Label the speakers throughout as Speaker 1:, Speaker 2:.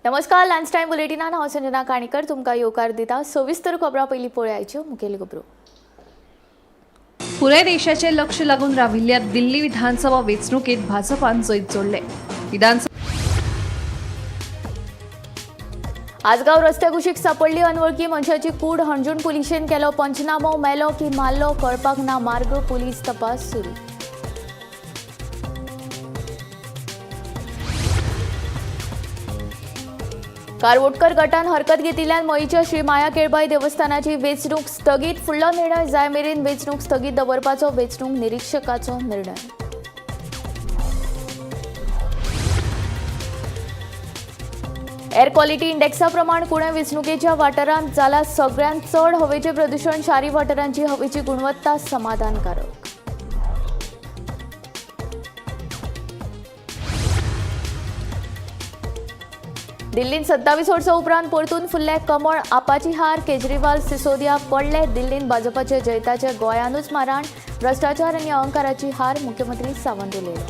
Speaker 1: नमस्कार, lunch time बुलेटिनान हांव संजना काणेकर तुमकां येवकार दिता. सविस्तर खबरां पयलीं पळयाच्यो मुखेल खबरो.
Speaker 2: पुराय देशाचे लक्ष लागून राविल्ल्या दिल्ली विधानसभा वेंचणुकेत भाजपान जैत जोडले.
Speaker 1: आजगांव रस्त्या कुशीक सापडली अनवळखी मनशाची कूड. हणजूण पुलिशेन केलो पंचनामो. मेलो की मारलो कळपाक ना मार्ग. पुलीस तपास सुरू. कारवोटकर गटान हरकत घेतिल्ल्यान मयीच्या श्री माया केळबाई देवस्थानाची वेंचणूक स्थगीत. फुडलो निर्णय जाय मेरेन वेंचणूक स्थगीत दवरपाचो वेंचणूक निरिक्षकाचो निर्णय. एअर क्वॉलिटी इंडेक्सा प्रमाण पुणे वेंचणुकेच्या वाठारांत जाला सगळ्यांत चड हवेचें प्रदूशण. शारी वाठारांची हवेची गुणवत्ता समाधानकारक. दिल्लींत 27 वर्सां उपरांत परतून फुल्ले कमळ. आपाची हार, केजरीवाल सिसोदिया पडले. दिल्लींत भाजपाचे जैताचे गोंयानूच माराण. भ्रष्टाचार आनी अहंकाराची हार, मुख्यमंत्री सावंत उलयलो.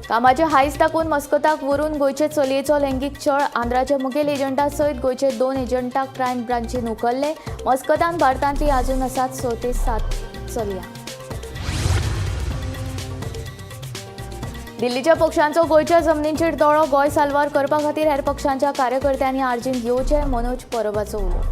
Speaker 1: कामाचे हायस दाखोवन मस्कताक व्हरून गोंयचे चलयेचो लैंगीक छळ. आंध्राचे मुखेल एजंटा सयत गोंयचे 2 एजंटाक क्रायम ब्रांचीन उखल्ले. मस्कतान भारतांतली अजून आसात 6 ते 7 चलयां. दिल्लीच्या पक्षांचो गोंयच्या जमनींचेर दोळो. गोंय साल्वार करपा खातीर हेर पक्षांच्या कार्यकर्त्यांनी आर्जीन येवचें, मनोज परबाचो उलो.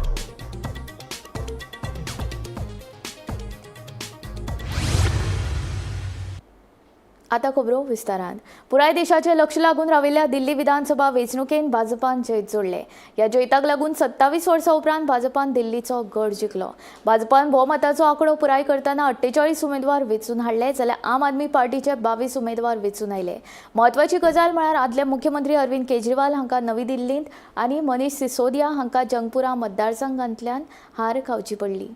Speaker 1: आता खबरो विस्तारान. पुराय देशाचें लक्ष लागून राविल्ल्या दिल्ली विधानसभा वेंचणुकेन भाजपान जैत जोडलें. ह्या जैताक लागून 27 वर्सां उपरांत भाजपान दिल्लीचो गड जिखलो. भाजपान भोवमताचो आंकडो पुराय करतना 48 उमेदवार वेंचून हाडले, जाल्यार आम आदमी पार्टीचे 22 उमेदवार वेंचून आयले. म्हत्वाची गजाल म्हळ्यार आदले मुख्यमंत्री अरविंद केजरीवाल हांकां नवी दिल्लींत आनी मनीष सिसोदिया हांकां जंगपुरा मतदारसंघांतल्यान हार खावची पडली.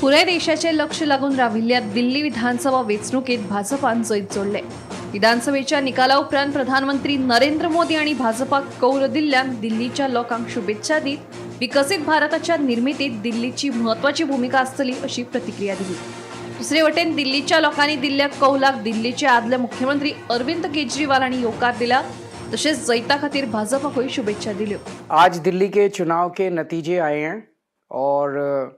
Speaker 2: पुराय देशाचे लक्ष लागून राविल्ल्या दिल्ली विधानसभा वेंचणुकेत भाजपान जैत जोडले. विधानसभेच्या निकाला उपरांत प्रधानमंत्री नरेंद्र मोदी आनी भाजपाक कौल दिल्ल्यान दिल्लीच्या लोकांक शुभेच्छा दीत विकसीत भारताच्या निर्मितीत दिल्लीची म्हत्वाची भूमिका आसतली अशी प्रतिक्रिया दिली. दुसरे वटेन दिल्लीच्या लोकांनी दिल्ल्या कौलाक दिल्लीचे आदले मुख्यमंत्री अरविंद केजरीवाल हांणी येवकार दिला, तशेंच जैता खातीर भाजपाकूय शुभेच्छा दिल्यो.
Speaker 3: आज दिल्ली के चुनाव के नतीजे आए हैं और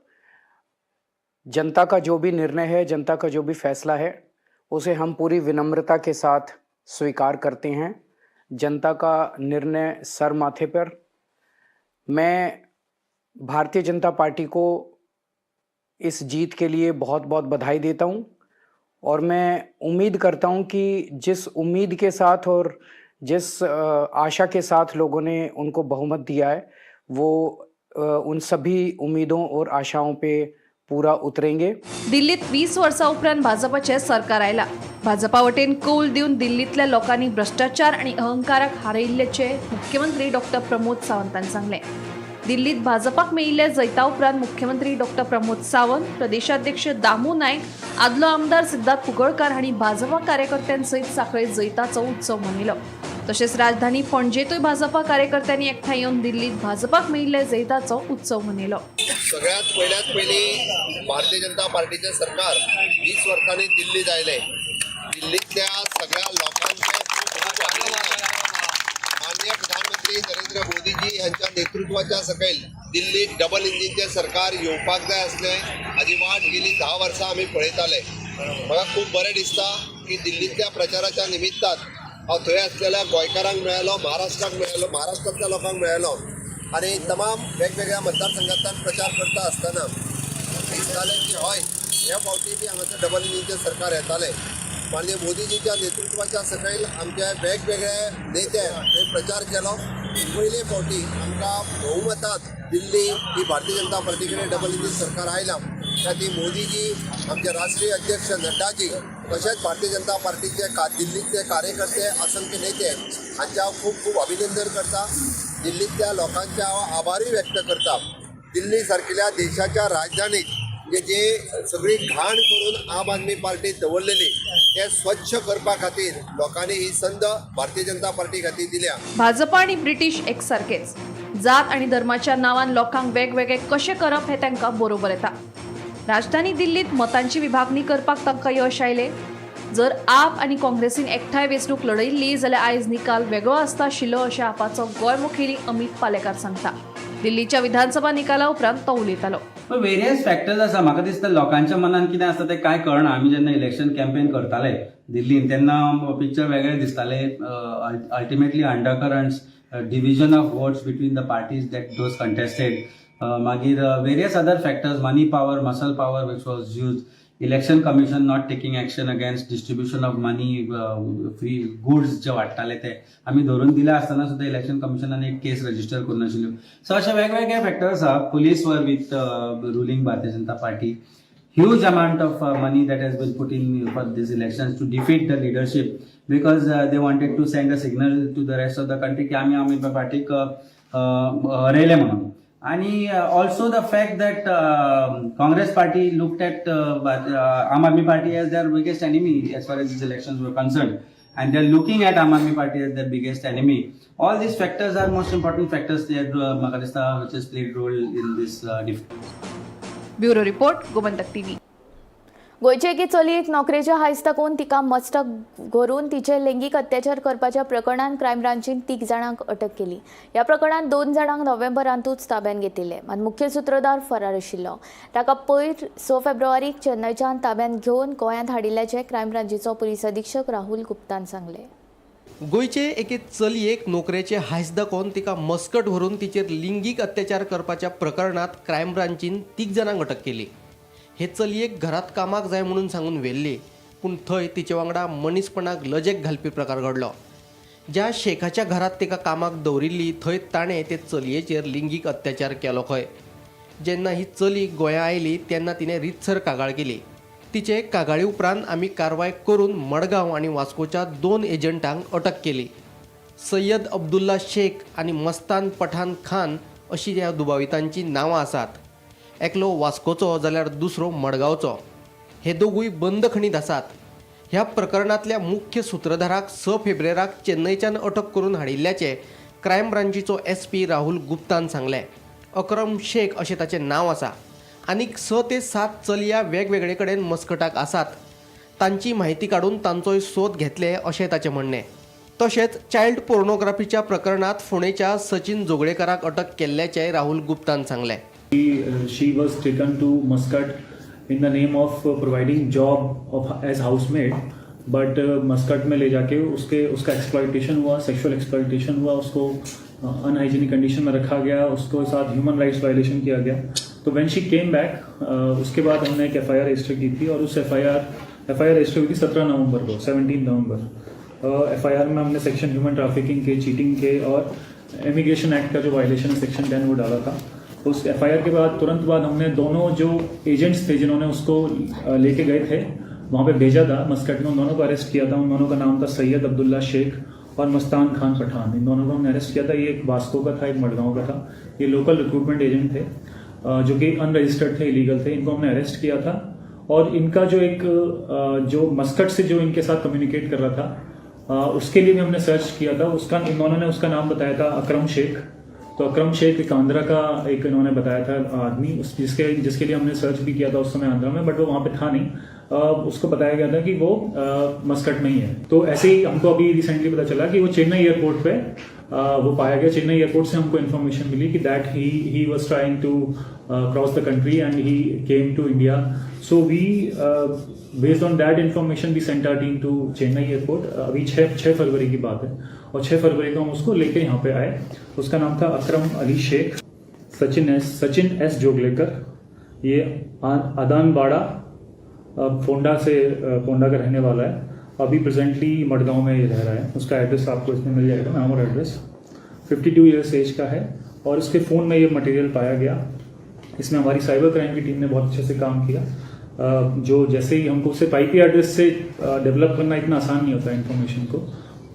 Speaker 3: जनता का जो भी निर्णय है, जनता का जो भी फैसला है, उसे हम पूरी विनम्रता के साथ स्वीकार करते हैं. जनता का निर्णय सर माथे पर. मैं भारतीय जनता पार्टी को इस जीत के लिए बहुत बहुत बधाई देता हूं और मैं उम्मीद करता हूं कि जिस उम्मीद के साथ और जिस आशा के साथ लोगों ने उनको बहुमत दिया है, वो उन सभी उम्मीदों और आशाओं पे पूरा उतरेंगे.
Speaker 2: दिल्लीत 20 वर्सां उपरांत भाजपाचें सरकार आयलां. भाजपा वटेन कौल दिवन दिल्लींतल्या लोकांनी भ्रष्टाचार आनी अहंकाराक हारयिल्ल्याचें मुख्यमंत्री डॉक्टर प्रमोद सावंतान सांगलें. दिल्लीत भाजपाक मेळिल्ल्या जैता उपरांत मुख्यमंत्री डॉक्टर प्रमोद सावंत, प्रदेशाध्यक्ष दामू नायक, आदलो आमदार सिद्धार्थ कुंकळकार हांणी भाजपा कार्यकर्त्यां सयत सांखळे जैताचो उत्सव मनयलो. तशेंच राजधानी पणजेतूय भाजपा कार्यकर्त्यांनी एकठांय येवन दिल्लीत भाजपाक मेळिल्ल्या जैताचो उत्सव मनयलो.
Speaker 4: सगळ्यात पयल्यात पयलीं भारतीय जनता पार्टीचें सरकार 20 वर्सांनी दिल्लीत आयलें. दिल्लींतल्या सगळ्या लोकांचें खूब अभिनंदन. माननीय प्रधानमंत्री नरेंद्र मोदीजी हांच्या नेतृत्वाच्या सकयल दिल्लीत डबल इंजिनचें सरकार येवपाक जाय आसलें हाजी वाट गेली 10 वर्सां आमी पळयताले. म्हाका खूब बरें दिसता की दिल्लींतल्या प्रचाराच्या निमित्तान हांव थंय आसलेल्या गोंयकारांक मेळ्ळो, महाराष्ट्राक मेळ्ळो, महाराष्ट्रांतल्या लोकांक मेळ्ळो आनी तमाम वेगवेगळ्या मतदारसंघांतल्यान प्रचार करता आसतना दिसतालें की हय, हे फावटी बी हांगासर डबल इंजिनचें सरकार येतालें. माननीय मोदीजीच्या नेतृत्वाच्या सकयल आमचे वेगवेगळे नेते थंय प्रचार केलो. पयले फावटी आमकां बहुमतांत दिल्ली ही भारतीय जनता पार्टी कडेन डबल इंजीन सरकार आयलां. त्या खातीर मोदीजी, आमचे राष्ट्रीय अध्यक्ष नड्डाजी, तशेंच भारतीय जनता पार्टीचे दिल्लींतले कार्यकर्ते, असंख्य नेते हांचे हांव खूब खूब अभिनंदन करता. दिल्लींतल्या लोकांचे हांव आभारूय व्यक्त करता. दिल्ली सारकिल्या देशाच्या राजधानीत म्हणजे जे सगळी घाण करून आम आदमी पार्टी दवरलेली ते स्वच्छ करपा खातीर लोकांनी ही संद भारतीय जनता पार्टी खातीर दिल्या.
Speaker 2: भाजपा आनी ब्रिटीश एकसारकेच. जात आनी धर्माच्या नांवान लोकांक वेगवेगळे कशें करप हें तांकां बरोबर येता. राजधानी दिल्लीत मतांची विभागणी करपाक तांकां यश आयलें. जर आप आनी काँग्रेसीन एकठांय वेंचणूक लढयल्ली जाल्यार आयज निकाल वेगळो आसता आशिल्लो अशें आपाचो गोंय मुखेली अमीत पालेकार सांगता. दिल्लीच्या विधानसभा निकाला उपरांत तो उलयतालो.
Speaker 5: वेरियस फॅक्टर्स आसा. म्हाका दिसता लोकांच्या मनान कितें आसता तें कांय कळना. आमी जेन्ना इलेक्शन कॅम्पेन करताले दिल्लीन तेन्ना पिक्चर वेगळें दिसतालें. Ultimately undercurrents, division of votes between the parties that those contested, मागीर various other factors, money power, muscle power which was use, election commission not taking action against distribution of money, free goods जे वांट्टाले ते आमी धरून दिले आसतना सुद्दां election कमिशनान एक केस register करूं नाशिल्ल्यो. सो अशे वेगवेगळे फॅक्टर्स आहा. Police were with ruling Bharatiya Janata Party. Huge amount of money that has been put in for these elections to defeat the leadership because they wanted to send a signal to the rest of the country की आमी आम आदमी पार्टीक हरयले म्हणून. आणि also the fact that Congress party looked at Aam Aadmi Party as their biggest enemy as far as these elections were concerned, and they're looking at Aam Aadmi Party as their biggest enemy. All these factors are most important factors that म्हाका दिसता which has played role in this defeat.
Speaker 2: Bureau report, Gomantak TV.
Speaker 1: गोंयचे एके चलयेक नोकरेच्या हायस दाखोवन तिका मस्टक व्हरून तिचेर लैंगीक अत्याचार करपाच्या प्रकरणांत क्रायम ब्रांचीन 3 जाणांक अटक केली. ह्या प्रकरणांत 2 जाणांक नोव्हेंबरांतूच ताब्यांत घेतिल्ले, मात मुख्य सुत्रधार फरार आशिल्लो. ताका पयर 6 फेब्रुवारीक चेन्नयच्यान ताब्यांत घेवन गोंयांत हाडिल्ल्याचें क्रायम ब्रांचीचो पुलीस अधीक्षक राहुल गुप्तान सांगलें.
Speaker 6: गोंयचे एके चलयेक नोकरेचे हांयस दाखोवन तिका मस्कट व्हरून तिचेर लिंगीक अत्याचार करपाच्या प्रकरणांत क्रायम ब्रांचीन 3 जाणांक अटक केली. हे चलयेक घरांत कामाक जाय म्हणून सांगून व्हेल्ली, पूण थंय तिचे वांगडा मनीसपणाक लजेक घालपी प्रकार घडलो. ज्या शेखाच्या घरांत तिका कामाक दवरिल्ली थंय ताणें ते चलयेचेर लिंगीक अत्याचार केलो खंय. जेन्ना ही चली गोंयां आयली तेन्ना तिणें रितसर कागाळ केली. तिचे कागाळी उपरांत आमी कारवाय करून मडगांव आनी वास्कोच्या 2 एजंटांक अटक केली. सय्यद अब्दुल्ला शेख आनी मस्तान पठान खान अशी ह्या दुबावितांची नांवां आसात. एकलो वास्कोचो जाल्यार दुसरो मडगांवचो. हे दोगूय बंदखणीत आसात. ह्या प्रकरणांतल्या मुख्य सुत्रधाराक 6 फेब्रुवाराक चेन्नयच्यान अटक करून हाडिल्ल्याचें क्रायम ब्रांचीचो SP Rahul गुप्तान सांगलें. अक्रम शेख अशें ताचें नांव आसा. आनीक 6 ते 7 चलया वेगवेगळे कडेन मस्कटाक आसात. तांची म्हायती काडून तांचोय सोद घेतले अशें ताचें म्हणणें. तशेंच चायल्ड पोर्नोग्राफीच्या प्रकरणांत फोंडेच्या सचिन जोगळेकराक अटक केल्ल्याचें राहुल गुप्तान सांगलें.
Speaker 7: She was taken to Muscat in the name of providing job of as housemaid, but Muscat में ले जाके उसके उसका एक्सप्लॉयटेशन हुआ, सेक्सुअल एक्सप्लॉयटेशन हुआ, उसको अनहाइजीनिक कंडीशन में रखा गया, उसको साथ ह्यूमन राइट्स वायलेशन किया गया. तो when she came back, उसके बाद हमने एक एफआईआर रजिस्टर की थी और उस एफआईआर रजिस्टर हुई थी 17 नवंबर को, 17 नवंबर. एफआईआर में हमने सेक्शन ह्यूमन ट्रैफिकिंग के, चीटिंग के और इमिग्रेशन एक्ट का जो वायलेशन है सेक्शन 10 वो डाला था. उस एफआईआर के बाद तुरंत बाद हमने दोनों जो एजेंट्स थे जिन्होंने उसको लेके गए थे, वहाँ पे भेजा था मस्कट में, उन दोनों को अरेस्ट किया था. उन दोनों का नाम था सैयद अब्दुल्ला शेख और मस्तान खान पठान. इन दोनों को हमने अरेस्ट किया था. ये एक वास्को का था, एक मडगांव का था. ये लोकल रिक्रूटमेंट एजेंट थे जो कि अनरजिस्टर्ड थे, इलीगल थे. इनको हमने अरेस्ट किया था और इनका जो एक जो मस्कट से जो इनके साथ कम्युनिकेट कर रहा था, उसके लिए भी हमने सर्च किया था. उसका इन्होंने ने उसका नाम बताया था अकरम शेख. तो अकरम शेख एक आंध्रा का एक इन्होंने बताया था आदमी, उस जिसके जिसके लिए हमने सर्च भी किया था उस समय आंध्रा में, बट वो वहाँ पे था नहीं. उसको बताया गया था कि वो मस्कट में ही है. तो ऐसे ही हमको अभी रिसेंटली पता चला कि वो चेन्नई एयरपोर्ट पे वो पाया गया. चेन्नई एयरपोर्ट से हमको इन्फॉर्मेशन मिली कि that he was trying to cross the country and he came to India. So we, based on that information, we sent our team to Chennai airport. अभी 6 फरवरी की बात है और 6 फरवरी को हम उसको लेके यहाँ पे आए. उसका नाम था अकरम अली शेख, सचिन एस जोगलेकर. ये आदान बाड़ा फोंडा से, फोंडा का रहने वाला है. अभी प्रेजेंटली मडगांव में ये रह रहा है. उसका एड्रेस आपको इसमें मिल जाएगा, नाम और एड्रेस. 52 ईयर्स एज का है और उसके फ़ोन में ये मटेरियल पाया गया. इसमें हमारी साइबर क्राइम की टीम ने बहुत अच्छे से काम किया. जो जैसे ही हमको सिर्फ आईपी एड्रेस से डेवलप करना इतना आसान नहीं होता इन्फॉर्मेशन को,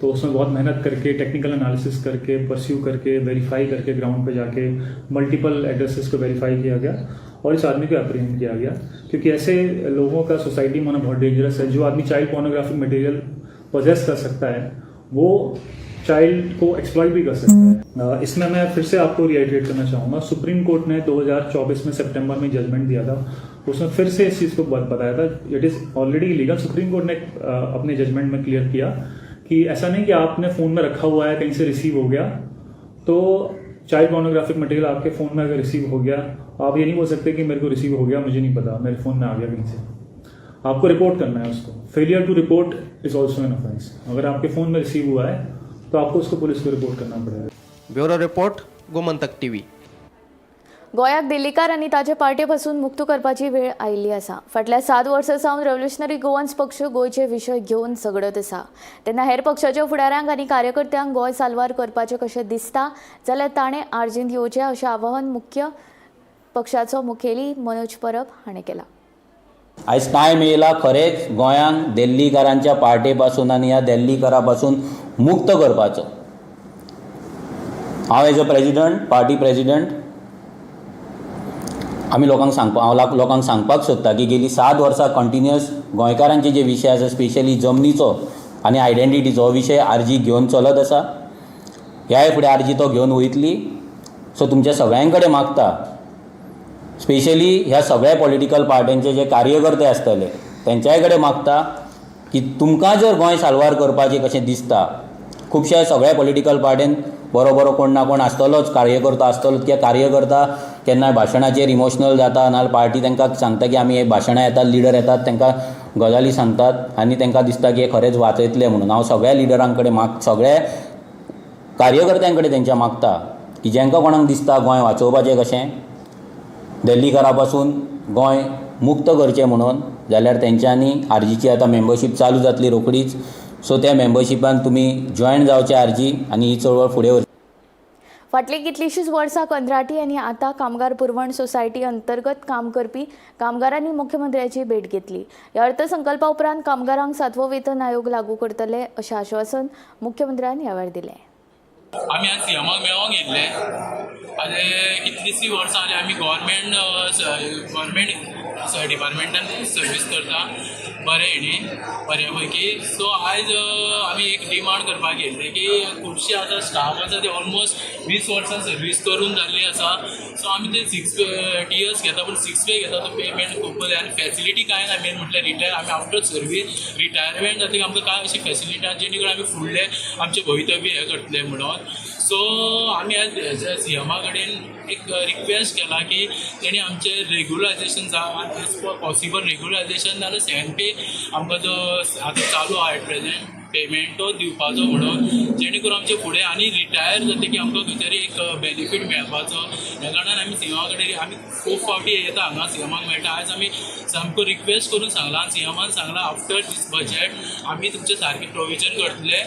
Speaker 7: तो उसमें बहुत मेहनत करके, टेक्निकल एनालिसिस करके, परस्यू करके, वेरीफाई करके, ग्राउंड पे जाके मल्टीपल एड्रेसेस को वेरीफाई किया गया और इस आदमी को अप्रीहेंड किया गया, क्योंकि ऐसे लोगों का सोसाइटी में होना बहुत डेंजरस है. जो आदमी चाइल्ड पोर्नोग्राफिक मटेरियल पोजेस कर सकता है, वो चाइल्ड को एक्सप्लॉइट भी कर सकता है। इसमें मैं फिर से आपको रिआइटरेट करना चाहूँगा, सुप्रीम कोर्ट ने 2024 में सितंबर में जजमेंट दिया था, उसमें फिर से इस चीज़ को बताया था, it is already illegal. Supreme court ने अपने जजमेंट में क्लियर किया कि ऐसा नहीं कि आपने फ़ोन में रखा हुआ है, कहीं से रिसीव हो गया, तो चाइल्ड पोर्नोग्राफिक मटेरियल आपके फ़ोन में अगर रिसीव हो गया, आप ये नहीं बोल सकते कि मेरे को रिसीव हो गया, मुझे नहीं पता, मेरे फ़ोन में आ गया कहीं से। आपको रिपोर्ट करना है उसको। Failure to report is also an offence. अगर आपके फ़ोन में रिसीव हुआ है तो आपको उसको पुलिस को रिपोर्ट करना पड़ेगा।
Speaker 6: Bureau report, Gomantak TV.
Speaker 1: गोंयाक दिल्लीकार आनी ताचे पार्टे पासून मुक्त करपाची वेळ आयिल्ली आसा। फाटल्या 7 वर्सां सावन रेव्होल्युशनरी गोवन्स पक्ष गोंयचे विशय घेवन झगडत आसा। तेन्ना हेर पक्षाच्या फुडाऱ्यांक आनी कार्यकर्त्यांक गोंय साल्वार करपाचें कशें दिसता जाल्यार ताणें आर्जींत येवचें अशें आवाहन मुख्य पक्षाचो मुखेली मनोज परब हाणें केलां।
Speaker 8: आयज टायम येयला खरेंच गोंयांक दिल्लीकारांच्या पार्टे पासून आनी ह्या दिल्लीकारा पासून मुक्त करपाचो। हांव as a president, party president, आमी लोकांक सांगपा हांव लोकांक सांगपाक सोदता की गेली 7 वर्सां कंटिन्युअस गोंयकारांचे जे विशय आसा, स्पेशली जमनीचो आनी आयडेंटिटीचो, हो विशय आरजी घेवन चलत आसा। ह्याय फुडें आरजी तो घेवन वयतली। सो तुमच्या सगळ्यां कडेन मागता, स्पेशली ह्या सगळ्या पॉलिटिकल पार्ट्यांचे जे कार्यकर्ते आसतले तेंच्याय कडेन मागता की तुमकां जर गोंय साल्वार करपाचें कशें दिसता, खुबश्या सगळ्या पॉलिटिकल पार्टीन बरो बरो कोण ना कोण आसतलोच, कार्यकर्तो आसतलोच। कित्याक कार्यकर्ता केन्नाय भाशणाचेर इमोशनल जाता, नाजाल्यार पार्टी तांकां सांगता की आमी हे भाशणां येतात, लिडर येतात, तांकां गजाली सांगतात आनी तांकां दिसता की हे खरेंच वाचयतले म्हणून। हांव सगळ्या लिडरां कडेन माग सगळ्या कार्यकर्त्यां कडेन तेंच्या मागता की जांकां कोणाक दिसता गोंय वाचोवपाचें कशें, दिल्लीकारा पासून गोंय मुक्त करचें म्हणून, जाल्यार तेंच्यांनी आरजीची आतां मेंबरशीप चालू जातली रोखडीच। सो त्या मेंबरशिपान तुमी जॉयन जावचे आरजी आनी ही चळवळ फुडें व्हरची।
Speaker 1: फाटलीं कितलींशींच वर्सां कंत्राटी आनी आतां कामगार पुरवण सोसायटी अंतर्गत काम करपी कामगारांनी मुख्यमंत्र्याची भेट घेतली। ह्या अर्थसंकल्पा उपरांत कामगारांक सातवो वेतन आयोग लागू करतले अशें आश्वासन मुख्यमंत्र्यान ह्या वेळार दिलें।
Speaker 9: आमी आज सीएमाक मेळोंक येयल्ले। आनी कितलींशीं वर्सां जालीं आमी गव्हर्मेंट डिपार्टमेंटान सर्वीस करता बरे हेणी बऱ्या पैकी। सो आयज आमी एक डिमांड करपाक येयल्ले की खुबशे आतां स्टाफ आसा ते ऑलमोस्ट 20 वर्सां सर्वीस करून जाल्ली आसा। सो आमी ते 6 टीएस घेता, पूण 6 पे घेता तो पेमेंट खूब बरें आनी फॅसिलिटी कांय ना। मेन म्हटल्यार रिटायर आमी आफ्टर सर्वीस रिटायरमेंट जातकीर आमकां कांय अशी फॅसिलिटी आसा जेणे करून आमी फुडले आमचें भवितव्य हें करतले म्हणून। सो आमी आज एज अ सीएमा कडेन एक रिक्वेस्ट केला की तेणी आमचें रेगुलरायझेशन जावं, एज पॉसिबल रेगुलरायझेशन, नाल्यार सेवन पे आमकां जो आतां चालू आहा एट प्रेझेंट पेमेंट तो दिवपाचो म्हणून, जेणे करून आमचे फुडें आनी रिटायर जातकीर आमकां खंय तरी एक बेनिफीट मेळपाचो। ह्या कारणान आमी सीएमा कडेन, आमी खूब फावटी येता हांगा, सीएमाक मेळटा। आयज आमी सामको रिक्वेस्ट करून सांगलां आनी सीएमान सांगलां, आफ्टर दीस बजेट आमी तुमचें सारकें प्रोविजन करतले,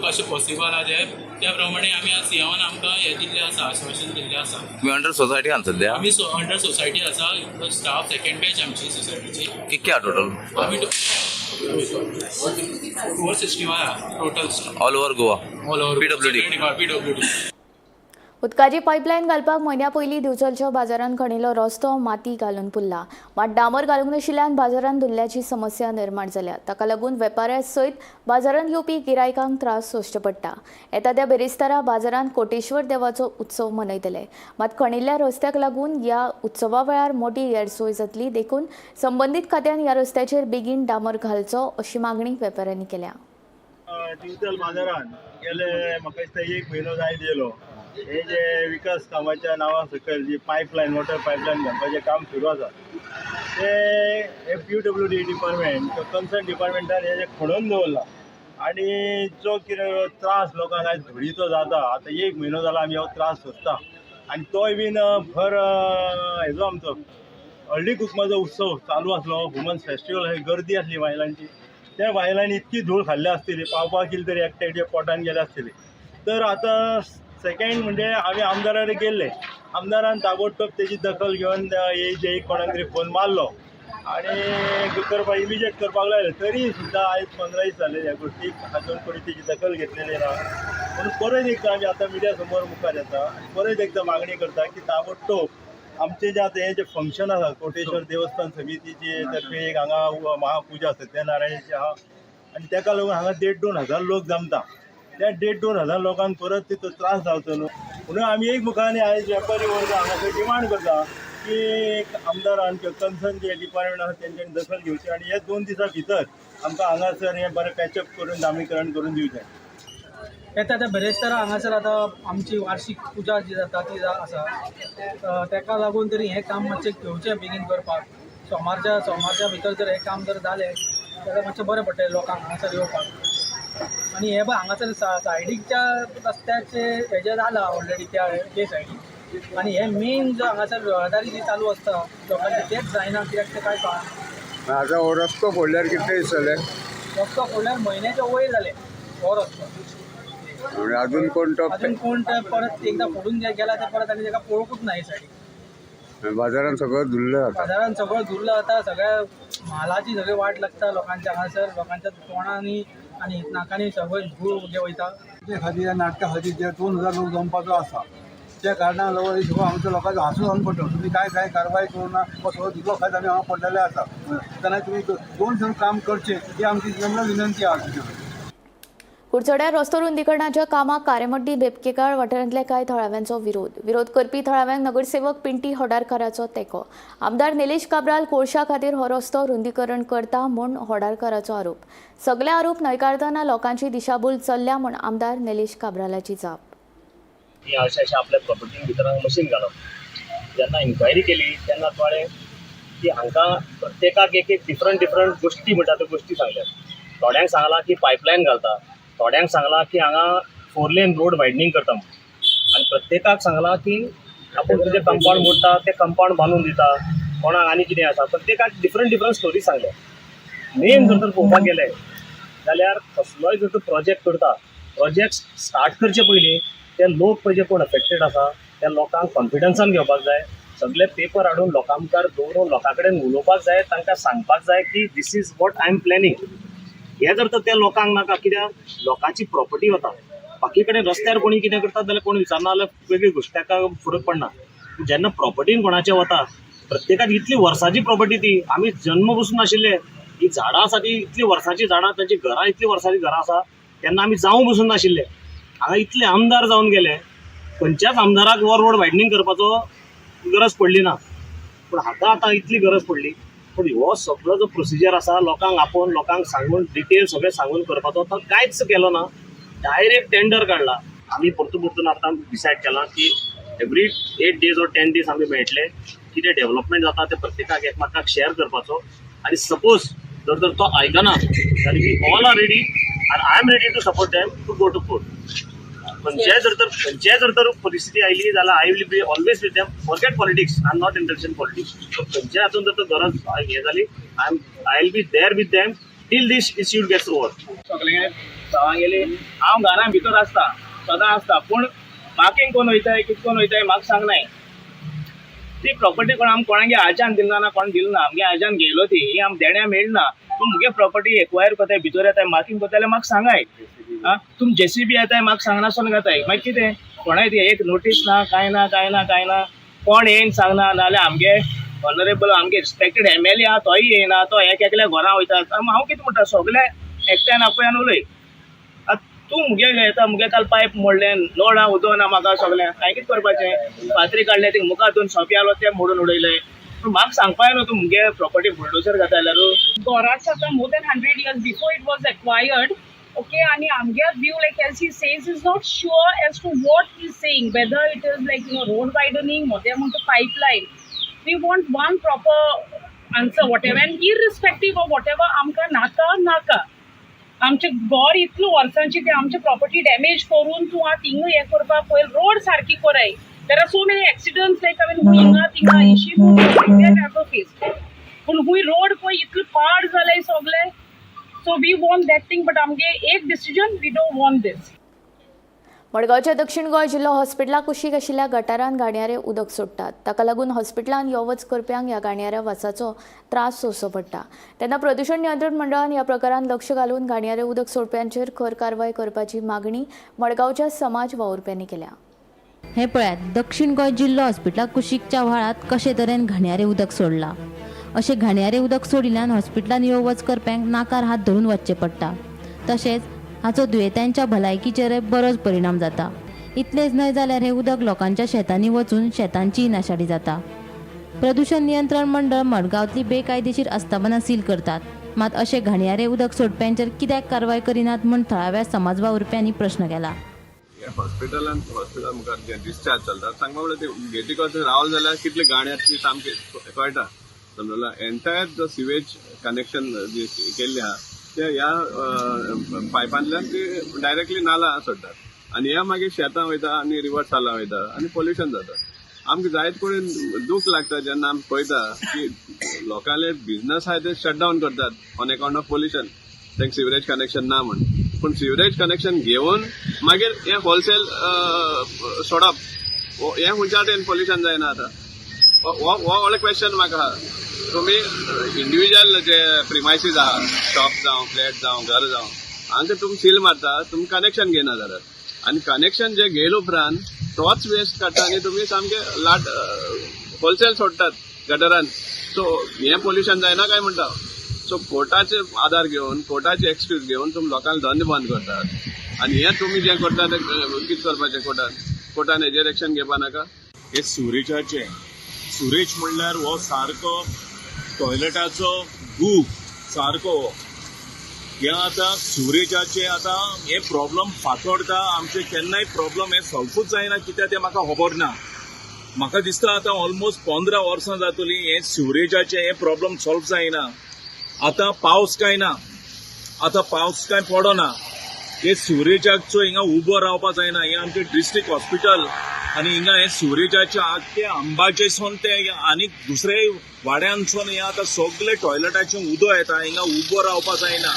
Speaker 9: कशें पॉसिबल आहा तें। त्या प्रमाणे आमी आज सीएमान आमकां हें दिल्लें आसा, आश्वासन दिल्लें आसा।
Speaker 10: तुम्ही अंडर सोसायटी आहा सध्या?
Speaker 9: आमी अंडर सोसायटी आसा, स्टाफ सेकंड बॅच आमची सोसायटीची।
Speaker 10: कितके आहा टोटल?
Speaker 9: आमी 461 आहा total.
Speaker 10: All over Goa?
Speaker 9: All over.
Speaker 10: PWD.
Speaker 9: PWD.
Speaker 1: उदकाची पायपलायन घालपाक म्हयन्या पयलीं दिवचलच्या बाजारांत खणिल्लो रस्तो माती घालून पुरला। मात डांबर घालूंक नाशिल्ल्यान बाजारांत धुल्ल्याची समस्या निर्माण जाल्या। ताका लागून वेपाऱ्या सयत बाजारांत येवपी गिरायकांक त्रास सोंसचे पडटा। येता त्या बिरेस्तारा बाजारांत कोटेश्वर देवाचो उत्सव मनयतले। मात खणिल्ल्या रस्त्याक लागून ह्या उत्सवा वेळार मोटी गैरसोय जातली, देखून संबंदीत खात्यान ह्या रस्त्याचेर बेगीन डांबर घालचो अशी मागणी वेपाऱ्यांनी केल्या।
Speaker 11: दिवचल बाजारान गेले म्हाका दिसता एक म्हयनो जायत येयलो, हे जे विकास कामाच्या नांवा सकयल जी पायपलायन, वॉटर पायपलायन घालपाचें काम सुरू आसा, ते पीडब्ल्यूडी डिपार्टमेंट, कन्सर्न डिपार्टमेंटान हे जे खणून दवरलां आनी जो कितें त्रास लोकांक आयज धुळीचो जाता, आतां एक म्हयनो जाला आमी हो त्रास सोंसता आनी तोय बीन भर हेजो आमचो हळदी कुकमाचो उत्सव चालू आसलो, वुमन्स फेस्टिवल, हे गर्दी आसली बायलांची, त्या बायलांनी इतकी धूळ खाल्ल्या आसतली, पाव पाव कील तरी एकटे एकटे पोटान गेल्या आसतली। तर आतां सेकंड म्हणजे आमी आमदाराक गेल्ले, आमदारान ताबडतोब तेजी दखल घेवन जे कोणाक तरी फोन मारलो आनी करपाक इमिजिएट करपाक लायलें। तरी सुद्दां आयज 15 दीस जाले, ह्या गोश्टीक आजून कोणी तेजी दखल घेतलेली ना। म्हणून परत एकदां आमी आतां मिडिया समोर मुखार येता आनी परत एकदां मागणी करता की ताबडतोब आमचें जें आतां हें जें फंक्शन आसा, कोटेश्वर देवस्थान समितीचे तर्फे एक हांगा महापुजा सत्यनारायणाची आहा आनी तेका लागून हांगा 1500-2000 लोक जमता। त्या 1,500-2 हजार लोकांक परत तिचो त्रास जावचो न्हू म्हणून आमी एक मुखानी आयज वेपारी वर्ग हांगासर डिमांड करता की आमदारान किंवा कन्सर्न जे डिपार्टमेंट आसा तेंच्यांनी दखल घेवची आनी हे 2 दिसां भितर आमकां हांगासर हें बरें पॅचअप करून डांबरीकरण करून दिवचें.
Speaker 12: येता आतां बिरेस्तारा हांगासर आतां आमची वार्षीक पुजा जी जाता ती आसा. ताका लागून तरी हें काम मातशें घेवचें बेगीन करपाक. सोमारच्या सोमारच्या भितर जर हें काम जर जालें जाल्यार मातशें बरें पडटलें लोकांक हांगासर येवपाक. आनी हें पळय, हांगासर सायडीकच्या रस्त्याचे हेजें जालां ऑलरेडी त्या ते सायडीक आनी हे मेन जो हांगासर येरादारी जी चालू आसता लोकांची तेच जायना. कित्याक तें कांय कळना.
Speaker 13: आतां हो रस्तो फोडल्यार कितले दीस जाले?
Speaker 12: रस्तो फोडल्यार म्हयन्याच्या वयर जाले हो रस्तो.
Speaker 13: म्हणजे अजून कोण तो
Speaker 12: अजून कोण ते परत एकदां फोडून जे गेला ते परत आनी ताका पळोवंकूच ना हे सायडीक.
Speaker 13: बाजारान सगळं धुल्ल जाता.
Speaker 12: बाजारान सगळो धुल्ल जाता, सगळ्या म्हालाची सगळी वाट लागता लोकांच्या. हांगासर लोकांच्या तोंडांनी आनी नाकांनी सगळें धूळ हे वयता.
Speaker 13: ते खातीर, ह्या नाटका खातीर जे 2000 लोक जमपाचो आसा, त्या कारणान लागून सगळो आमच्या लोकांचो हांसो जावन पडटा. तुमी काय काय कारवाय करूं ना, हो सगळो धुल्लो खायत आमी हांगा पडलेले आसा. तेन्ना तुमी 2 दीस काम करचें ही आमची नम्र विनंती आसा तुमचे कडेन.
Speaker 1: कुडचड्यार रस्तो रुंदीकरणाच्या कामाक कारेमड्डी बेबकेकाळ वाठारांतल्या कांय थळाव्यांचो विरोध. विरोध करपी थळाव्यांक नगरसेवक पिंटी होडारकाराचो तेंको. आमदार निलेश काब्राल कोळशा खातीर हो रस्तो रुंदीकरण करता म्हूण होडारकाराचो आरोप. सगळे आरोप न्हयकारतना लोकांची दिशाभूल चल्ल्या म्हूण आमदार निलेश काब्रालाची जाप.
Speaker 14: की अशें अशें आपल्या प्रॉपर्टीन भितर मशीन घालप. जेन्ना इन्क्वायरी केली तेन्ना कळ्ळें की हांकां प्रत्येकाक एक एक डिफरंट डिफरंट गोश्टी म्हणटा त्यो गोश्टी सांगल्यात. थोड्यांक सांगलां की पायपलायन घालता, थोड्यांक सांगलां की हांगा फोर लेन रोड वायडनींग करता म्हणून आनी प्रत्येकाक सांगलां की आपूण तुजें कंपावंड मोडटा, तें कंपावंड बांदून दिता. कोणाक आनी कितें आसा, प्रत्येकाक डिफरंट डिफरंट स्टोरी सांगल्या. मेन जर तर पळोवपाक गेले जाल्यार कसलोय जर तूं प्रोजेक्ट करता, प्रोजेक्ट स्टार्ट करचे पयलीं ते लोक पळय जे कोण अफेक्टेड आसा त्या लोकांक कॉन्फिडन्सान घेवपाक जाय. सगळे पेपर हाडून लोकां मुखार दवरून लोकां कडेन उलोवपाक जाय, तांकां सांगपाक जाय की this is what I am planning. हें जर तर त्या लोकांक नाका, कित्याक लोकांची प्रॉपर्टी वता. बाकी कडेन रस्त्यार कोणी कितें करता जाल्यार कोण विचारना जाल्यार वेगळी गोश्ट, ताका फरक पडना. जेन्ना प्रॉपर्टीन कोणाचे वता, प्रत्येकाक इतली वर्साची प्रॉपर्टी, ती आमी जन्म पसून नाशिल्ले ही झाडां आसा, ती इतली वर्सांची झाडां, तांची घरां इतली वर्सांची घरां आसा, तेन्ना आमी जावं पसून नाशिल्ले. हांगा इतले आमदार जावन गेले, खंयच्याच आमदाराक हो रोड वायडनींग करपाचो गरज पडली ना, पूण हाका आतां इतली गरज पडली. पूण हो सगळो जो प्रोसिजर आसा, लोकांक आपोवन, लोकांक सांगून, डिटेल सगळें सांगून करपाचो, तो कांयच केलो ना. डायरेक्ट टेंडर काडला. आमी परतून परतून आतां डिसायड केलां की every 8 days or 10 days आमी मेळटले, कितें डेव्हलपमेंट जाता तें प्रत्येकाक एकमेकाक शेअर करपाचो. आनी सपोज जर तर तो आयकना जाल्यार we all are ready आनी I am ready to support them to go to court. खंयचेय जर तर परिस्थिती आयली जाल्यार I will be always with them. Forget politics, I am not interested in politics. So खंयच्याय हातून जर तर गरज हें जाली, I will be there with them till this issue gets over.
Speaker 15: सगळे गांवां गेले. हांव घरा भितर आसता, सदां आसता, पूण मार्कींग कोण वयताय, कितें कोण वयताय म्हाका सांगनाय. ती प्रॉपर्टी कोण आम कोणागे आज्यान दिल ना, कोण दिल ना, आमगे आज्यान घेयलो ती. ही आम देण्या मेळना ना. तूं मुगे प्रॉपर्टी एक्वायर करताय, भितर येताय, मार्कींग करताय जाल्यार म्हाका सांगाय. आं, तुम जेसीबी येताय, म्हाका सांगनासतना घेताय. मागीर कितें कोणाय ती एक नोटीस ना, कांय ना, कांय ना, कांय ना. कोण येयन सांगना. नाजाल्यार आमगे ऑनरेबल, आमगे रिस्पेक्टेड एमएलए आहा, तोय येयना. तो एक एकल्या घरा वयता. हांव कितें म्हणटा, सगळे एकट्यान आपयान उलय. आतां तूं मुगे येता, मुगे काल पायप मोडलें, नळ उदक ना म्हाका सगळें. हांवें कितें करपाचें? फातरी काडले, ते मुखार दोन सोंपे आसलो, ते मोडून उडयले. पूण म्हाका सांगपा न्हू, तूं मुगे प्रॉपर्टी बुलडोजर घाता जाल्यार.
Speaker 16: घराच आतां more than 100 years before it was acquired. Okay, आणि आमगे view, like as he says, is not sure as to what he's saying, whether it is like road widening or they want a pipeline. We want one proper answer, whatever, and irrespective of whatever, आमकां नाका नाका. आमचे घर इतलो वर्सांची ती आमची property damage करून तूं आतां हिंगा हें करपाक पयर रोड सारकी कराय. There are so many accidents, like I mean, हिंगा थिंगा इशी फेस, पूण खूंय रोड पळय इतलो पाड जालाय सगळे. So we want that thing, but आमगे एक decision, we don't want this.
Speaker 1: मडगांवच्या दक्षिण गोंय जिल्लो हॉस्पिटला कुशीक आशिल्ल्या गटारान घाणयारें उदक सोडटात. ताका लागून हॉस्पिटलान यो वच करप्यांक ह्या घाणयाऱ्या वासाचो त्रास सोंसचो पडटा. तेन्ना प्रदूशण नियंत्रण मंडळान ह्या प्रकारान लक्ष घालून घाणयारें उदक सोडप्यांचेर खर कारवाय करपाची मागणी मडगांवच्या समाज वावुरप्यांनी केल्या.
Speaker 17: हें पळयात, दक्षिण गोंय जिल्लो हॉस्पिटला कुशीकच्या व्हाळांत कशे तरेन घाणयारें उदक सोडलां. अशें घाणयारें उदक सोडिल्ल्यान हॉस्पिटलान यो वच करप्यांक नाकार हात धरून वचचें पडटा. तशेंच हाचो दुयेंत्यांच्या भलायकीचेरय बरोच परिणाम जाता. इतलेंच न्हय जाल्यार हें उदक लोकांच्या शेतांनी वचून शेतांचीय नाशाडी जाता. प्रदूषण नियंत्रण मंडळ मडगांवांतली बेकायदेशीर आस्थापनां सील करतात, मात अशें घाणयारें उदक सोडप्यांचेर कित्याक कारवाय करिनात म्हूण थळाव्या समाज वावुरप्यांनी प्रश्न केला.
Speaker 18: हॉस्पिटलान, हॉस्पिटल मुखार जे डिस्चार्ज चलता, सांगपा म्हणल्यार ते गेटी कडेन रावल जाल्यार कितले गाणी आसा ती सामकी कळटा, समजला. एंटायर जो सिवेज कनेक्शन जे केल्ले आहा ते ह्या पायपांतल्यान ती डायरेक्टली नाला सोडटात आनी हे मागीर शेतां वयता आनी रिवर सालां वयता आनी पोल्युशन जाता. आमकां जायत कडेन दूख लागता जेन्ना आमी पळयता की लोकांले बिझनस आहा ते शट डावन करतात ऑन अकाउंट ऑफ पोल्युशन, तांकां सिवरेज कनेक्शन ना म्हण. पूण सिवरेज कनेक्शन घेवन मागीर हें होलसेल सोडप, हें खंयच्या वाटेन पोल्युशन जायना आतां? हो हो व्हडलो क्वेश्चन म्हाका आहा. तुमी इंडिविज्युअल जे प्रिमायसीस आहा, शॉप जावं, फ्लॅट जावं, घर जावं, हांकां तुमी सील मारता, तुमी कनेक्शन घेयना जाल्यार, आनी कनेक्शन जे घेयले उपरांत तोच वेस्ट काडटा आनी तुमी सामके लाट होलसेल सोडटात गटरान. सो हें पोल्युशन जायना काय म्हणटा? सो कोर्टाचे आदार घेवन, कोर्टाचे एक्सक्यूज घेवन तुमी लोकांक धंदे बंद करतात आनी हें तुमी जें करता तें कितें करपाचें? कोर्टान हेजेर एक्शन घेवपा नाका?
Speaker 19: हे सुरेजाचे, सुरेज म्हणल्यार हो सारको टॉयलेटाचो गू सारको हो. हे आतां सुरेजाचे आतां हे प्रॉब्लम फातोडता आमचे केन्नाय प्रॉब्लम हे सॉल्वूच जायना. कित्याक तें म्हाका खबर ना. म्हाका दिसता आतां ऑलमोस्ट 15 वर्सां जातली हे सिवरेजाचे हे प्रॉब्लम सॉल्व जायना. आतां पावस काय ना, आतां पावस काय पडना, हे सिवरेजाचो हिंगा उबो रावपा जायना. हे आमचें डिस्ट्रिक्ट हॉस्पिटल आनी हिंगा हे सिवरेजाचे आख्खे अंबाजेसून ते आनी दुसरे वाड्यांसून हे आतां सगळे टॉयलेटाचें उदक येता, हिंगा उबो रावपा जायना.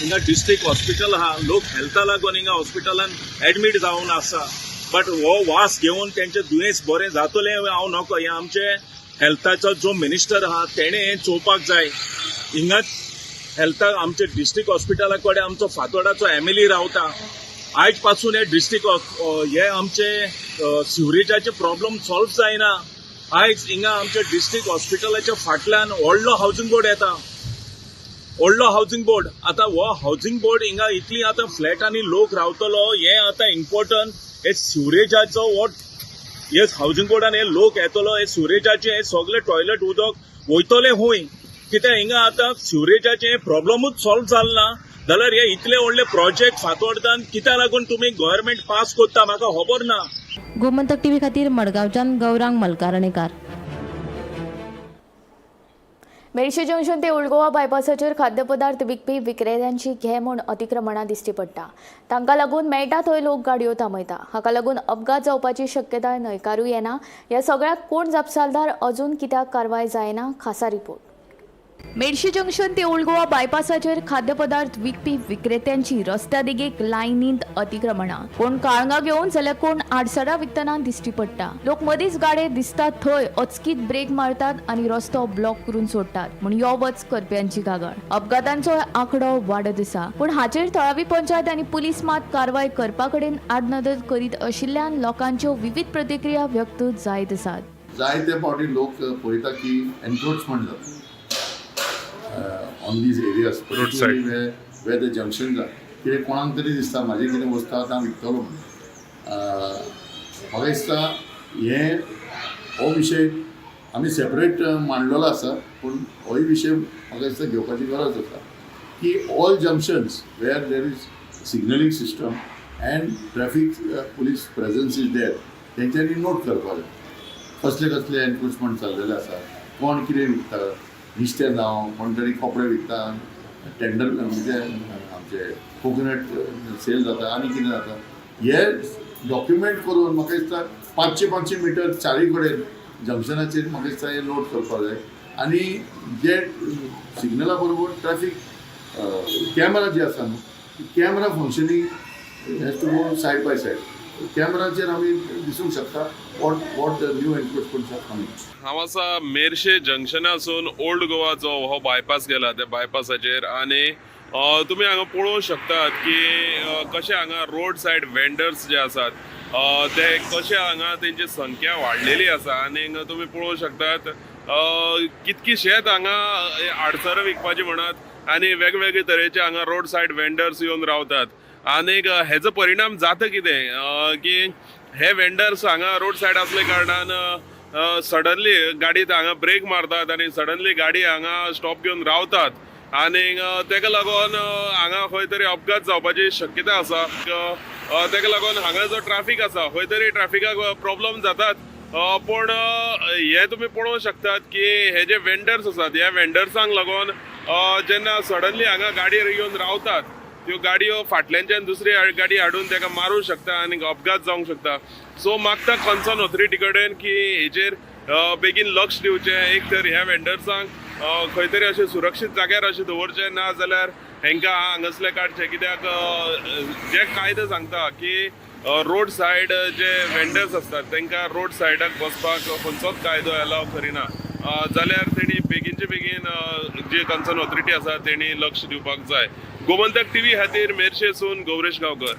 Speaker 19: हिंगा डिस्ट्रिक्ट हॉस्पिटल आहा, लोक हेल्था लागून हिंगा हॉस्पिटलान एडमीट जावन आसा, बट हो वास घेवन तेंचें दुयेंस बरें जातलें हांव नको. हे आमचे हेल्थाचो जो मिनिस्टर आहा तेणें हें चोवपाक जाय. हिंगा हेल्थाक आमचे डिस्ट्रिक्ट हॉस्पिटला कडेन आमचो फातोडाचो एमएलए रावता. आयज पासून हे डिस्ट्रिक्ट हे आमचे सिवरेजाचे प्रॉब्लम सॉल्व जायना. आयज हिंगा आमच्या डिस्ट्रिक्ट हॉस्पिटलाच्या फाटल्यान व्हडलो हावजींग बोर्ड येता, व्हडलो हावजींग बोर्ड. आतां हो हावजींग बोर्ड हिंगा इतली आतां फ्लॅटांनी लोक रावतलो, हे आतां इम्पोर्टंट. हे सिवरेजाचो हो हे हावजींग बोर्डान हे लोक येतलो, हे सिवरेजाचे हे सगळे टॉयलेट उदक वयतले हूंय. कित्याक हिंगा आतां सिवरेजाचे प्रॉब्लमूच सॉल्व जाल ना जाल्यार हे इतले व्हडले प्रोजेक्ट फातोर्डान कित्याक लागून तुमी गव्हर्मेंट पास करता म्हाका खबर ना.
Speaker 17: गोमंतक टीव्ही खातीर मडगांवच्यान गौरांग मलकारणेकार.
Speaker 1: मेरशे जंक्शन ते ओल्ड गोवा बायपासाचेर खाद्यपदार्थ विकपी विक्रेत्यांची घे म्हूण अतिक्रमणां दिश्टी पडटा. तांकां लागून मेळटा थंय लोक गाडयो थांबयता. हाका लागून अपघात जावपाची शक्यताय न्हयकारूं येना. ह्या सगळ्याक कोण जापसालदार, अजून कित्याक कारवाय जायना? खासा रिपोर्ट. मेरशे जंक्शन ते ओल्ड गोवा बायपासाचेर खाद्यपदार्थ विकपी विक्रेत्यांची रस्त्या देगेक लायनींत अतिक्रमणां. कोण काळंगां घेवन जाल्यार कोण आडसरां विकतना दिश्टी पडटा. लोक मदींच गाडे दिसतात थंय अचकीत ब्रेक मारतात आनी रस्तो ब्लॉक करून सोडटात म्हूण यो वच करप्यांची कागाळ. अपघातांचो आंकडो वाडत आसा, पूण हाचेर थळावी पंचायत आनी पुलीस मात कारवाय करपा कडेन आडनदर करीत आशिल्ल्यान लोकांच्यो विवीध प्रतिक्रिया व्यक्त जायत आसात.
Speaker 20: जायते फावटी लोक पळयता की एन्क्रोचमेंट जाता on these areas, where the junction. कितें कोणाक तरी दिसता म्हाजें कितें वस्तू आतां हांव विकतलो म्हणून. म्हाका दिसता हें हो विशय आमी सेपरेट मांडलेलो आसा, पूण होय विशय म्हाका दिसता घेवपाची गरज आसा की all junctions where there is signalling system and traffic police presence is there, तेंच्यांनी नोट करपाक जाय कसले कसले एन्क्रोचमेंट चल्लेले आसा, कोण कितें विकता, नुस्तें जावं, कोण तरी कपडे विकता, टेंडर म्हणजे आमचे कोकोनट सेल जाता आनी कितें जाता, हे डॉक्युमेंट करून म्हाका दिसता 500 500 मिटर चारी कडेन जंक्शनाचेर म्हाका दिसता हे नोट करपाक जाय. आनी जे सिग्नला बरोबर ट्रॅफीक कॅमरा जे आसा न्हू, camera functioning has to go side by side. कॅमराचेर आमी दिसूंक शकता what new encroachments are coming.
Speaker 18: हांव आसा मेरशे जंक्शनासून ओल्ड गोवाचो हो बायपास गेला त्या बायपासाचेर आनी तुमी हांगा पळोवंक शकतात की कशे हांगा रोड सायड वेंडर्स जे आसात ते कशे हांगा तेंची संख्या वाडलेली आसा. आनी तुमी पळोवंक शकतात कितकीशेच हांगा आडसरां विकपाची म्हणात आनी वेगवेगळे तरेचे हांगा रोड सायड वेंडर्स येवन रावतात. आनीक हेजो परिणाम जाता कितें की हे वेंडर्स हांगा रोड सायड आसले कारणान सडनली गाडी हांगा ब्रेक मारतात आनी सडनली गाडी हांगा स्टॉप घेवन रावतात आनी तेका लागून हांगा खंय तरी अपघात जावपाची शक्यता आसा. तेका लागून हांगा जो ट्राफीक आसा खंय तरी ट्राफिकाक प्रॉब्लम जातात. पूण हे तुमी पळोवंक शकतात की हे जे वेंडर्स आसात ह्या वेंडर्सांक लागून जेन्ना सडनली हांगा गाडयेर येवन रावतात त्यो गाडयो फाटल्यानच्यान दुसरी गाडी हाडून ताका मारूंक शकता आनी अपघात जावंक शकता. सो मागता कन्सर्न ऑथॉरिटी कडेन की हेजेर बेगीन लक्ष दिवचें. एक तर ह्या वेंडर्सांक खंय तरी अशें सुरक्षीत जाग्यार अशें दवरचें, ना जाल्यार हेंकां हांगासले काडचें. कित्याक जे कायदो सांगता की रोड सायड जे वेंडर्स आसतात तांकां रोड सायडाक बसपाक खंयचोच कायदो एलाव करिना जाल्यार तेणी बेगीनचे बेगीन जे कन्सर्न ऑथॉरिटी आसा तेणी लक्ष दिवपाक जाय. गोमंतक टीव्ही खातीर मेरशेसून गौरेश गांवकर.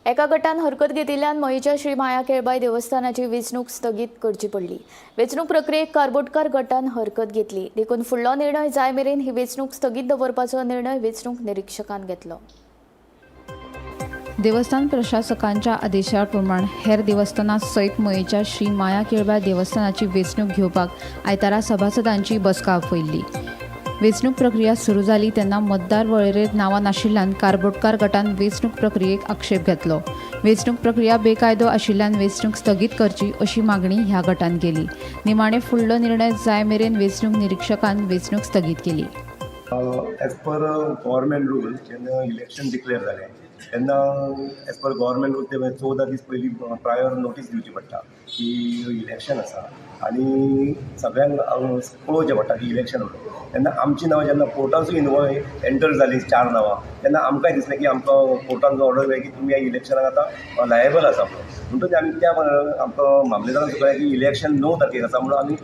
Speaker 1: एका गटान हरकत घेतिल्ल्यान मयेच्या श्री माया केळबाय देवस्थानाची वेंचणूक स्थगीत करची पडली. वेंचणूक प्रक्रियेक कारबोटकार गटान हरकत घेतली देखून फुडलो निर्णय जाय मेरेन ही वेंचणूक स्थगीत दवरपाचो निर्णय वेंचणूक निरिक्षकान घेतलो.
Speaker 21: देवस्थान प्रशासकांच्या आदेशा प्रमाण हेर देवस्थानां सयत मयेच्या श्री माया केळबाय देवस्थानाची वेंचणूक घेवपाक आयतारा सभासदांची बसका आपयल्ली. वेंचणूक प्रक्रिया सुरू जाली तेन्ना मतदार वळेरेंत नांवां नाशिल्ल्यान कारबोटकार गटान वेंचणूक प्रक्रियेक आक्षेप घेतलो. वेंचणूक प्रक्रिया बेकायदो आशिल्ल्यान वेंचणूक स्थगीत करची अशी मागणी ह्या गटान केली. निमाणे फुडलो निर्णय जाय मेरेन वेंचणूक निरिक्षकान वेंचणूक स्थगीत केली.
Speaker 22: एज पर गव्हर्मेंट रूल जेन्ना इलेक्शन डिक्लेअर जालें तेन्ना एज पर गव्हर्मेंट रूल ते 14 दीस पयलीं प्रायर नोटीस दिवची पडटा की इलेक्शन आसा आनी सगळ्यांक कळोवचें पडटा की इलेक्शन म्हणून. तेन्ना आमची नांवां जेन्ना कोर्टासून इनवॉल्व एंटर जालीं 4 नांवां तेन्ना आमकांय दिसलें की आमकां कोर्टान ऑर्डर मेळ्ळी की तुमी ह्या इलेक्शनाक आतां लायबल आसा म्हणून. म्हणटकच आमी त्या आमकां मामलेदारान कळ्ळें की इलेक्शन 9 तारखेक आसा म्हणून आमी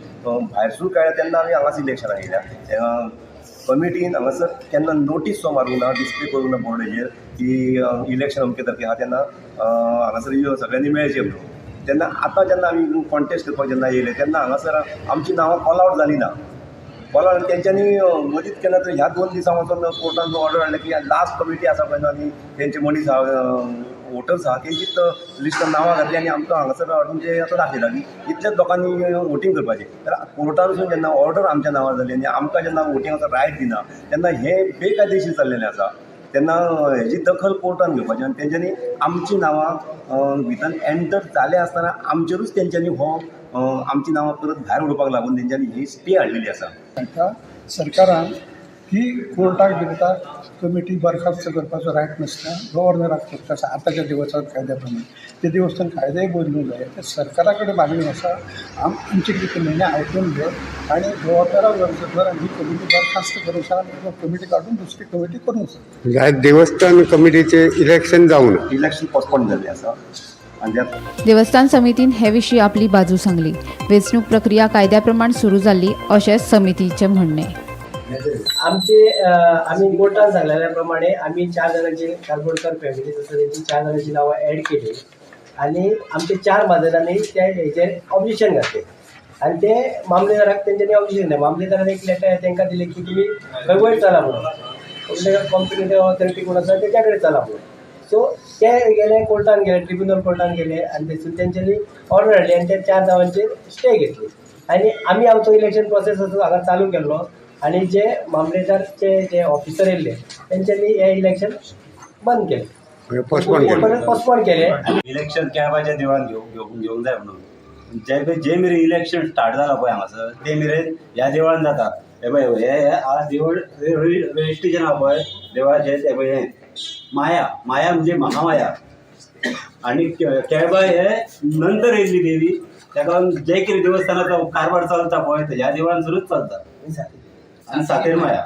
Speaker 22: भायरसून कळ्ळें तेन्ना आमी हांगाच इलेक्शनाक येयल्या. कमिटीन हांगासर केन्ना नोटीस सो मारूंक ना, डिस्प्ले करूंक ना बोर्डाचेर की इलेक्शन अमके तारखेक आहा तेन्ना हांगासर सगळ्यांनी मेळचें म्हणून. तेन्ना आतां जेन्ना आमी कॉन्टेस्ट करपाक जेन्ना येयले तेन्ना हांगासर आमची नांवां कॉल आवट जालीं ना. कॉल आवट तेंच्यांनी मदींच केन्ना तरी ह्या 2 दिसां वचोन कोर्टान ऑर्डर हाडलें की लास्ट कमिटी आसा पळय न्हू आनी तेंचे मनीस आहा वोटर्स आहा तेंचीच लिस्टान नांवां घातली आनी आमकां हांगासर हाडून ते आतां दाखयता की इतल्याच लोकांनी वोटींग करपाचें. तर कोर्टानसून जेन्ना ऑर्डर आमच्या नांवार जाली आनी आमकां जेन्ना वोटिंगाचो रायट दिना तेन्ना हें बेकायदेशीर जाल्लेलें आसा. तेन्ना हेजी दखल कोर्टान घेवपाची आनी तेंच्यांनी आमचीं नांवां भितर एंटर जाले आसतना आमचेरूच तेंच्यांनी हो आमचीं नांवां परत भायर उडोवपाक लागून तेंच्यांनी ही स्टे हाडलेली आसा.
Speaker 23: तांकां सरकारान ही कोर्टाक बिर्टाक कमिटी बरखास्त करपाचो रायट नासता, गव्हर्नराक फक्त आसा आतांच्या देवस्थान कायद्या प्रमाणे. ते देवस्थान कायदेय बदलूंक जाय. ते सरकारा कडेन मागणी आसा आमची कितें निर्णय आयकून घे आनी गव्हर्नराक अर्ज कर आनी ही कमिटी बरखास्त करूंक सांग आनी कमिटी काडून दुसरी कमिटी करूंक सांग.
Speaker 24: म्हणजे आयज देवस्थान कमिटीचें इलेक्शन जावना,
Speaker 22: इलेक्शन पोस्टपोन जाल्लें आसा.
Speaker 21: देवस्थान समितीन हे विशीं आपली बाजू सांगली. वेंचणूक प्रक्रिया कायद्या प्रमाण सुरू जाल्ली अशें समितीचें म्हणणें.
Speaker 25: आमचे आमी कोर्टान सांगलेल्या प्रमाणे आमी 4 जाणांची कारबोडकर फॅमिली आसा तेंची 4 जाणांची नांवां एड केली आनी आमचे 4 म्हाजनांनी त्या हेजेर ऑब्जेक्शन घातलें आनी ते मामलेदाराक तेंच्यांनी ऑब्जेक्शन दिलें. मामलेदारान एक लेटर तांकां दिलें की तुमी खंय वयर चला म्हणून, कॉम्पिटंट ऑथॉरिटी कोण आसा तेच्या कडेन चला म्हणून. सो ते गेले कोर्टान गेले, ट्रिब्युनल कोर्टान गेले आनी थंयसून तेंच्यांनी ऑर्डर हाडली आनी त्या 4 नांवांचेर स्टे घेतली आनी आमी आमचो इलेक्शन प्रोसेस असो हांगा चालू केल्लो आनी जे मामलेदारचे जे ऑफिसर येयल्ले तेंच्यांनी हे इलेक्शन बंद केलें, पोस्टपोन केलें.
Speaker 5: इलेक्शन केळबाच्या देवळान घेवंक जाय म्हणून जे जे मेरेन इलेक्शन स्टार्ट जाला पळय हांगासर ते मेरेन ह्या देवळान जाता. हे पळय हे आज देवळ रजिस्ट्रेशन आहा पळय देवळाचें, ते पळय हें माया, माया म्हणजे महामाया आनी केळबाय हे नंतर येयल्ली देवी. ताका लागून जे कितें देवस्थानाचो कारभार चलता पळय ह्या देवळान सुरूच चलता आनी सातेर माया.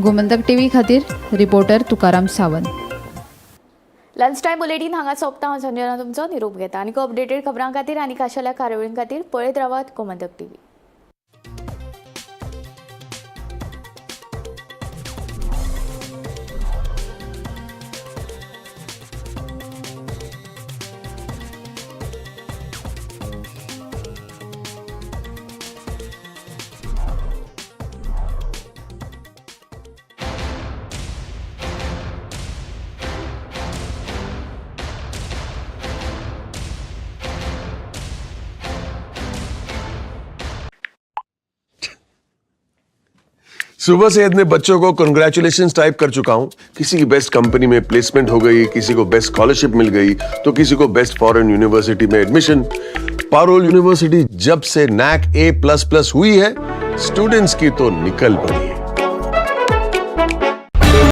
Speaker 21: गोमंतक टीव्ही खातीर reporter Tukaram Sawant.
Speaker 1: Lunch time bulletin हांगा सोंपता. हांव संजना तुमचो निरोप घेता. आनी अपडेटेड खबरां खातीर आनी खाशेल्या कार्यावळीं खातीर पळयत रावात गोमंतक टीव्ही.
Speaker 2: सुबह से इतने बच्चों को कंग्रेचुलेशंस टाइप कर चुका हूं। किसी की बेस्ट कंपनी में प्लेसमेंट हो गई, किसी को बेस्ट स्कॉलरशिप मिल गई, तो किसी को बेस्ट फॉरेन यूनिवर्सिटी में एडमिशन। पारोल यूनिवर्सिटी जब से नैक ए प्लस प्लस हुई है, स्टूडेंट्स की तो निकल पड़ी है।